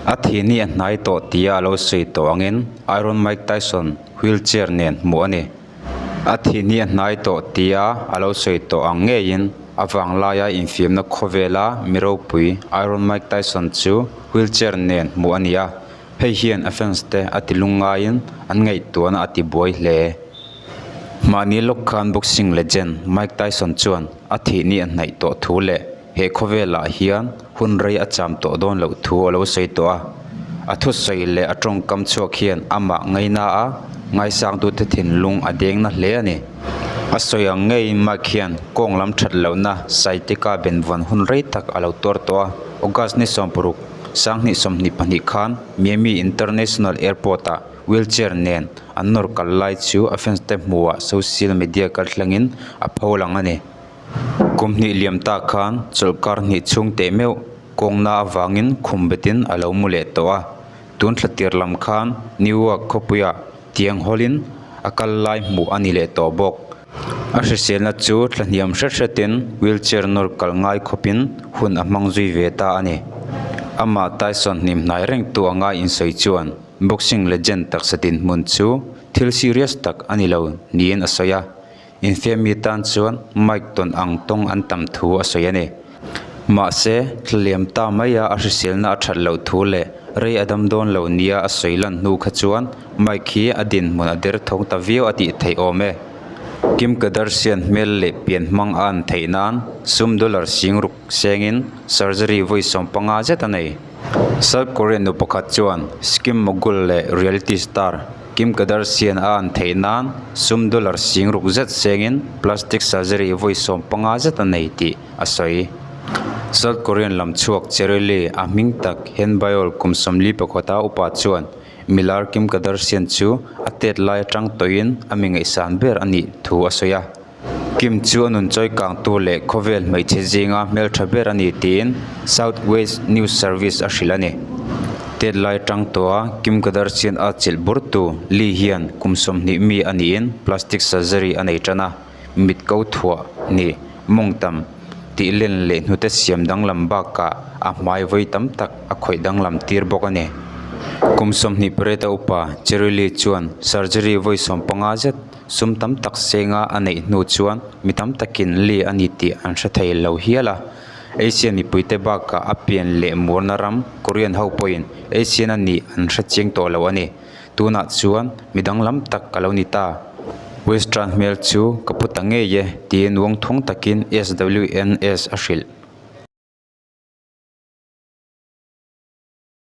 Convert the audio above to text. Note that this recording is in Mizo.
A thihni a hnai tawh tia a lo sawi tawh angin Iron Mike Tyson wheelchair nen hmuh a ni. A thihni a hnai tawh tia a lo sawi tawh ang ngeiin a vanglaia infiamna khawvela mi ropui Iron Mike Tyson chu wheelchair nen hmuh a ni a, hei hian a fans te a ti lungngaiin an ngaihtuahna a ti buai hle. Mahni lawk khan boxing legend Mike Tyson chuan a thihni a hnaih tawh thu leh he khawvelah hian hun rei a cham tawh dawn loh thu a lo sawi tawh a. A thusawi leh a tawngkam chhuak hian amah ngaina a, ngaisangtute thinlung a deng na hle a ni. A sawi ang ngeiin Mike hian kawng lam that lohna Saitika benvawn hun rei tak a lo tuar tawh a. August ni 60, 2022 khan Miami International Airport-ah wheelchair nen an nawr kal lai chu a fans te hmuhah social media kalthlangin a pholang a ni. Kum hnih liam tak khan chawlhkar hnih chhung teh meuh kawngna avangin khum betin a lo mu leh tawh a. Tun thla tir lam khan Newark khawpuiah tiang hawlin a kal lai hmuh a ni leh tawh bawk. A hriselna chu thla hniam hret hretin wheelchair nawr kal ngai khawpin hun a hmang zui ve ta a ni. Amah Tyson hnim hnai reng tu anga insawi chuan boxing legend taksa dinhmun chu thil serious tak a ni lo niin a sawi a. Infiammi tan chuan mic tawn ang tawng an tam thu a sawi a ni. Mahse, thlaliam ta maia a hriselna a that loh thu leh rei a dam dawn lo nia a sawi lan hnu kha chuan mic hi a dinhmun a der thawng ta viau a tih theih awm e. Kim Kardashian hmel leh pian hmang a an theih nan sum dollar singruk sengin surgery vawi 15 zet a nei. South Korean nu pakhat chuan skim mogul leh reality star Kim Kardashian a an theih nan sum dollar singruk zet sengin plastic surgery vawi 15 zet a nei tih a sawi. South Korean lam chhuak Cherry Lee a hming tak Henbiol kum 41 a upa chuan milar Kim Kardashian chu a tet lai atang tawhin a mi ngaihsan ber a nih thu a sawi a. Kim chu a nun chawi kangtu leh khawvel hmeichhe zinga hmeltha ber a ni tiin South West News Service a hrilh a ni. Tet lai tang tawha Kim Kardashian a chilh burtu Lee hian kum 20 mi a niin plastic surgery a nei tan a, mit ko thuah hnih, mawngtam tih len leh hnute siam danglam bakah a hmai vawi tam tak a khawih danglam tir bawk a ni. Kum 28 a upa Cherry Lee chuan surgery vawi 15 zet Sum tam tak senga a neih hnu chuan mi tam takin Lee a ni tih an hre thei lo hial a. Asian mipuite bakah a pian leh murna ram Korean ho pawhin Asian a nih an hre chiang tawh lo a ni. Tunah chuan mi danglam tak ka lo ni ta. Western hmel chu ka pu ta ngei e, tiin uangthawng takin SWNS a hrilh.